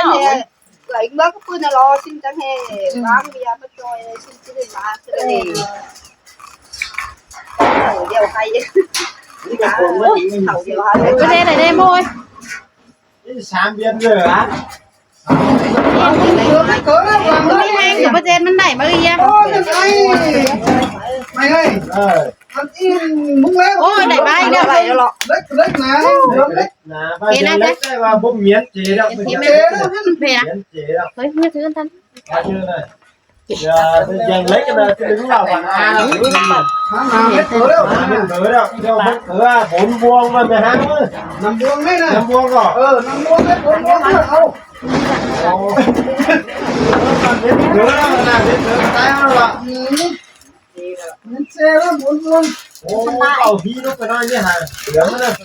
ນອກ ເອື້ອຍເມືອກັບປືນນະລໍຊິງຈັງແຮ່ວາງເບຍມາຈ່ອຍຊິງຊິໄດ້ມາເທື່ອນີ້ ເຂົາດຽວໃຫ້ ນີ້ກະຄົນເຂົາດຽວໃຫ້ ບໍ່ໄດ້ໄດ້ໂມຍ ນີ້ສາມເດືອນເລີຍຫວາ ມີແຮງຢູ່ປະເທດມັນໄດ້ມາເລີຍ ໂອ້ຍ ໄປເລີຍ ເອີ ໂອ້ຍ ໄດ້ບາຍແລ້ວ ເລັກ ເລັກໜາ ເລັກໜາ ເຫັນນະ ແຕ່ວ່າບໍ່ໝຽນເຈດອກ ເຫັນໄໝ ເຫັນນະ ເຫັນເຈດອກ ເຮີ້ຍ ມາຖືກັນ ໄປເລີຍ ຢ່າ ຢ່າເລັກນະ ຊິເປັນລາວບ້ານອານະ. ທາງໜ້າເຮັດເບີແລ້ວ ເຮັດເບີແລ້ວ ເຈົ້າເຮັດເບີ ຜົນບວງມັນໄປຫາມື້ ນ້ຳບວງນີ້ນະ ນ້ຳບວງກໍ ເອີ ນ້ຳບວງນີ້ ຜົນບວງເອົາ. ໂອ້ ເຮັດເບີແລ້ວນະ ເຮັດເບີຕາຍແລ້ວລະ. ອືມ ມັນເຊແລ້ວ ຜົນບວງ. ໂອ້ ເອົາພີລົງໄປໜ້ອຍນີ້ຫາ ເຫຼືອມັນນະ ເ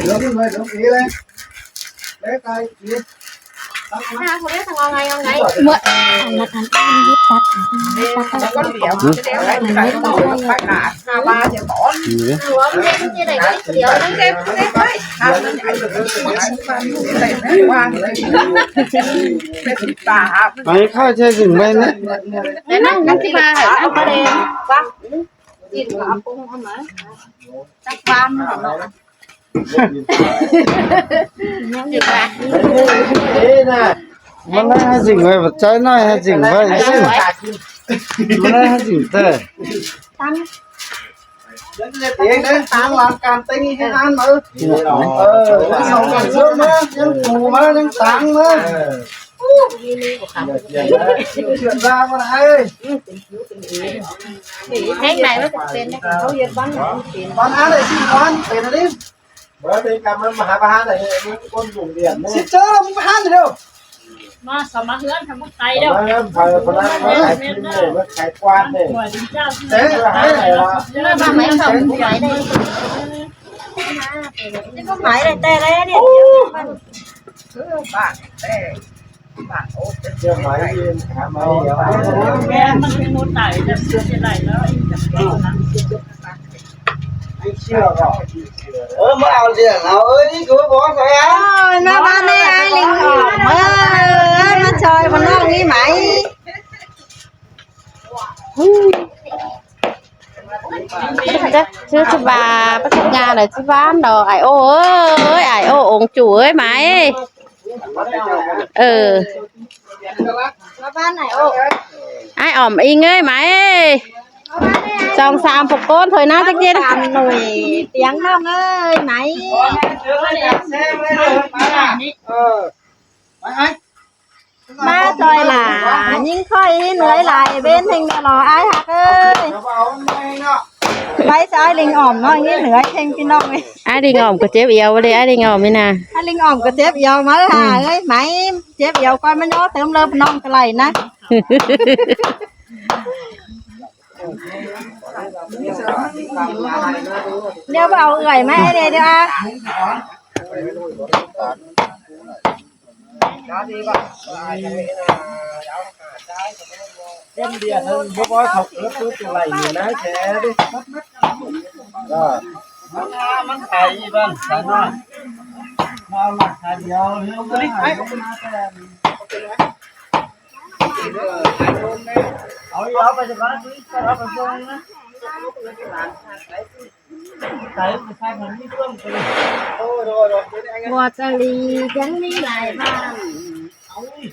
ຫຼືອມັນໄວ້ ເຫຼືອເອເລີຍ ແລ້ວກາຍເອ ເມື່ອອັນນັ້ນອັນນີ້ຕັດ ຕັດ ຕັດ ຕັດ ໄປເຂົ້າໃສ່ຖົງໄວ້ນະ ແຕ່ນັ້ນມັນຊິວ່າໃຫ້ອັນປະເດນວ່າ ກິນກັບປຸງເອົາມາ ຈັກບານເນາະ. ເອີນະ ມັນໃຫ້ຈິງໄວ້ ໃຈໜ້ອຍໃຫ້ຈິງໄວ້ ມັນໃຫ້ຈິງແຕ່ ຕັ້ງ ເອງເດ້ ຕັ້ງຫຼັງການເຕັງໃຫ້ອ່ານເອີ ເອີ ສອງການເຊື່ອມາ ຍັງປູມາ ຍັງຕັງມາ. ເອີ ເຊື່ອມາບໍ່ໄດ້ ແຮງໃດມັນກໍເປັນ ເຂົາເຮັດບ້ານເປັນ ບ້ານອາໄດ້ຊິບ້ານເປັນອັນນີ້ ບໍ່ໄດ້ເປັນກຳມັນມະຫາປະຫານໄດ້ ມັນຄົນດຸເດືອດ ຊິເຈີລະມັນປະຫານເດີ. ມາສະມາເຮືອນທຳໄກແລ້ວ ມາເຮືອນເພິ່ນ ມາຂາຍກິນເດ້ ມາຂາຍກວາດເດ້ ເອີ ເອີ ເອີ ມາໄມ້ເຂົາໄມ້ໄດ້ ນີ້ກໍໄມ້ໄດ້ແຕ່ແລ້ວນີ້ ເອີ ບ້ານແຕ່ ບ້ານໂອ ເຈົ້າໄມ້ຫາໄມ້ດຽວ ແມ່ນມັນບໍ່ຕາຍ ຈະເຊື່ອໄດ້ແລ້ວ ຈະເຊື່ອນະ. ເອີ ມາເອົາເລື່ອງເອົາ ເອີຍ ນີ້ຄືບໍ່ໃສ່ ເອີຍ ມາບ້ານແມ່ອ້າຍລິງອອມ ເອີຍ ມາຊ່ອຍພວກນ້ອງນີ້ໄໝ ຈັກຊື່ຊິວ່າປະສົບງານລະຊິຫວານດອກ ອ້າຍໂອ້ເອີຍ ອ້າຍໂອ້ອົງຈູເອີຍ ໄໝ ເອີ ມາບ້ານອ້າຍໂອ້ ອ້າຍອອມອີງເອີຍ ໄໝ ສອງສາມປົກໂກນ ຖ້ວຍນ້ຳຈັກເຢັນ ສາມໜ່ວຍ ຕຽງນ້ອງເອີຍ ໄໝ ເອີ ໄປ ໄປ ມາຊ່ອຍຫຼ້າ ຍິງຂ້ອຍເໜືອຍຫຼາຍ ເວັນແຮງເດີຫຼໍອ້າຍຮັກເອີຍ ໄປຊະອ້າຍລິງອອມເນາະ ຍິງເໜືອຍແຮງພີ່ນ້ອງເອີຍ ອ້າຍລິງອອມກໍເຈັບອຽວເດ້ ອ້າຍລິງອອມນີ້ນະ ອ້າຍລິງອອມກໍເຈັບອຽວ ມາຫຼ້າເອີຍ ໄໝ ເຈັບອຽວກ່ອນ ມາຍໍເຕີມເລີບນ້ອງກະໄຫຼນະ. ດຽວໄປເອົາເອື້ອຍມາໃຫ້ແດ່ເດີອາ. ເຕັມເດຍນະ ບໍ່ບໍ່ເຂົາເກີດຕົວໄຫຼນີ້ນະແທ້ເດ້. ມັນໄປບ້ານສາວນ້ອຍ ມາເອົາຫຼັກຖານດຽວເຮົາມາ ເອົາ ເອົາໄປຈາກບ້ານ ເອົາໄປສົ່ງນະ ໃສ່ໃສ່ມັນມີເລື່ອງໄປ ໂອ້ຍ ໂດຍ ໂດຍ ບົວຈະລີຍັງມີຫຼາຍບ້ານ ເອົາ ເອ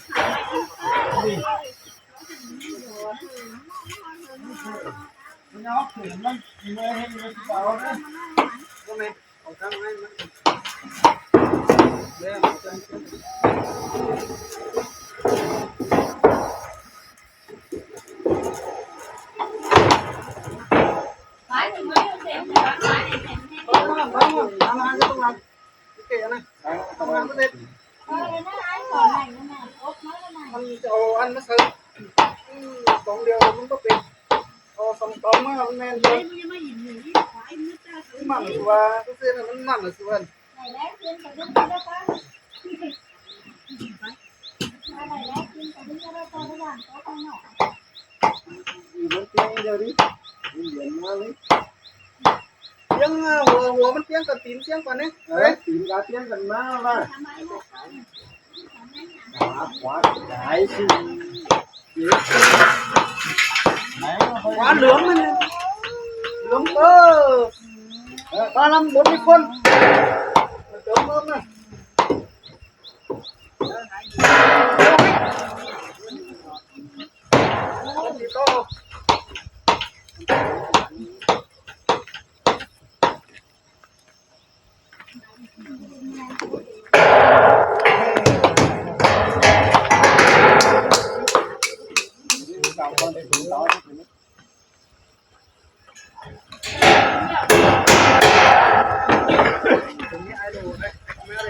ົາ ເອົາ ເອົາ ມັນຈະເອົາອັນມາໃສ່ ອືມ ກອງດຽວມັນບໍ່ເປັນ ເອົາສອງກອງມາ ມັນແມ່ນຢູ່ ມັນໝັ້ນກວ່າ ຄືຊິມັນໝັ້ນກວ່າ ມັນຕຽງດຽວນີ້ ມັນດຽງມາເລີຍ ຕຽງ ຫົວ ຫົວມັນຕຽງກັນ ຕີນຕຽງກັນນີ້ ເອີ ຕີນກະຕຽງກັນມາວ່າ ຂວາ ຂວາ ຂວາ ເຫຼືອງມັນ ເຫຼືອງ ເອີ ເອີ ມານຳບົດມີຄົນ ເຕີມເພີ່ມນະ.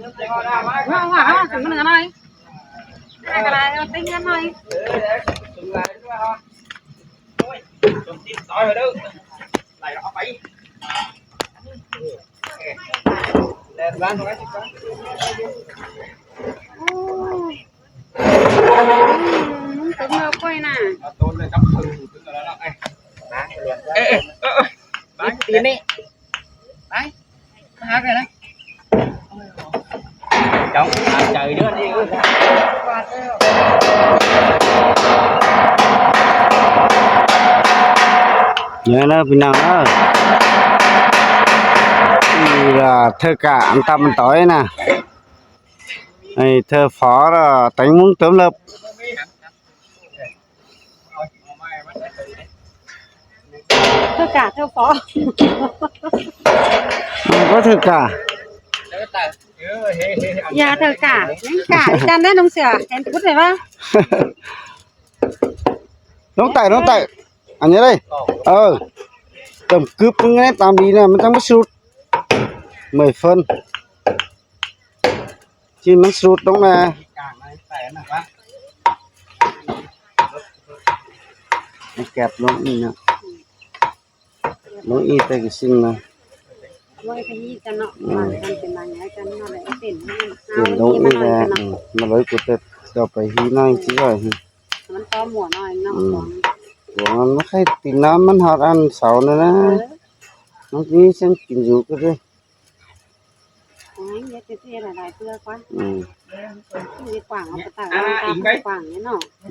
ວ່າ ວ່າ ວ່າ ຂຶ້ນມາເໜືອໜ້ອຍ ຫາກະໄດ້ເອົາເຕັງເງິນໜ້ອຍ ໂອ້ຍ ອືມ ຕຶກເລີຍຂ້ອຍນະ ເອົາໂຕນເລີຍກັບເພິ່ນ ເອີ ເອີ ເອີ ເອີ ໄປ ຕີນນີ້ ໄປ ມາຫາກັນນະ ເຈົ້າ ຕາມໃຈເດີນີ້ ເອີ ເດີພີ່ນ້ອງເດີ ນີ້ລະເທີກະ ອັນຕຳອັນຕອຍນະ ໄອ້ເທີຝໍລະ ແຕງມຸງເຕີມເລີບ ເທີກະ ເທີຝໍ ມັນກໍເທີກະ ຢ່າເທີກະ ຍັງກະອີກກັນເດ້ນ້ອງເສືອ ເຫັນພຸດໄດ້ວ່າ ລົງໃຕ້ ລົງໃຕ້ ອັນນີ້ເດ້ ເອີ ເຕີມກຶບ ມັນໄດ້ຕາມດີນະ ມັນຈັ່ງບໍ່ສຸດ ເມື່ອຍເຟີນ ທີ່ມັນສຸດລົງນະ ແກັບລົງອີກນະ ລົງອີກແຕ່ກະຊິງນະ ບໍ່ໃຫ້ຂະຫຍິບກັນເນາະ ອືມ ບາງຄັນເປັນບາງຢ່າງກັນເນາະ ແລ້ວເປັນ ເປັນລົງອີກແລ້ວ ອືມ ມາເລີຍກູແຕ່ເຈົ້າໄປຮີໜ້ອຍຊິວ່າ ມັນຕໍ່ໝວກໜ້ອຍເນາະ ອືມ ຂອງ ຂອງມັນບໍ່ໃຄ່ຕີນນ້ຳ ມັນຮອດອັນເສົານັ້ນນະ ເອີ ມັນມີເຊິ່ງກິນຢູ່ກໍເດ້ ໂອ້ຍ ເຮັດຈັ່ງຊີ້ຫຼາຍໆເທື່ອກວ່າ ອືມ ຊິກວ້າງເອົາໄປຕາກ ອ່າ ຕາກ ອີກໄປ ກວ້າງນີ້ເນາະ ອື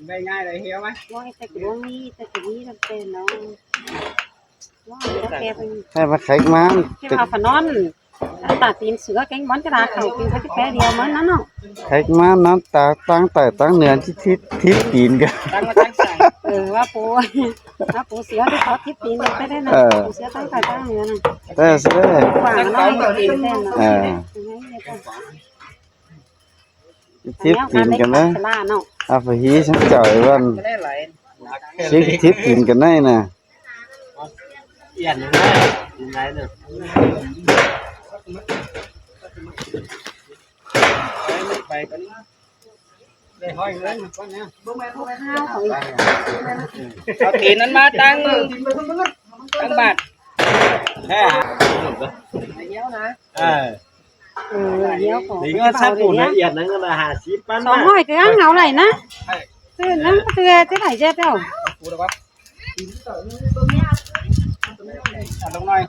ມ ໄດ້ງ່າຍເລີຍ ເຮັດເອົາໄວ້ ບໍ່ ແຕ່ກະບໍ່ມີ ແຕ່ກະມີຈຳເປັນເນາະ ວ່າແຕ່ເພິ່ນ ໃຫ້ມາໄຂມາ ເຮັດເອົາຂະໜອນ ຕາຕີນເສືອແກງບອນກະດາເຂົ້າກິນໄປແຕ່ດຽວມັນນັ້ນເນາະ ໄຂມານຳຕາຕັ້ງໃຕ້ຕັ້ງເໜືອ ທີ່ທິດ ທິດຕີນກັນ ຕັ້ງມາຕັ້ງໃສ່ ເອີ ວ່າປູ ວ່າປູເສືອທີ່ເຂົາທິດຕີນກັນໄປໄດ້ນະ ເອີ ປູເສືອຕັ້ງໃຕ້ຕັ້ງເໜືອນະ ແຕ່ຊິໄດ້ ກວ້າງເນາະ ເອີ ເອີ ທິບຕີນກັນເນາະ ເນາະ ອາພະຮີສັງເຈົ້າໄອ້ວັນ ຊິທິບຕີນກັນໄດ້ນະ ເອົາຕີນນັ້ນມາຕັ້ງ ຕັ້ງບາດ ແທ້ ເອີ ເອີ ດຽວກໍ ນີ້ກໍສັກປູນລະອຽດນັ້ນກໍລະຫ້າສິບ ປັນ ສອງຮ້ອຍ ຄືອັງເອົາໄດ້ນະ ຊື້ນຳເທື່ອຈະໄດ້ແຈກເຈົ້າ ປູດອອກມາ ອັນລົງໜ້ອຍ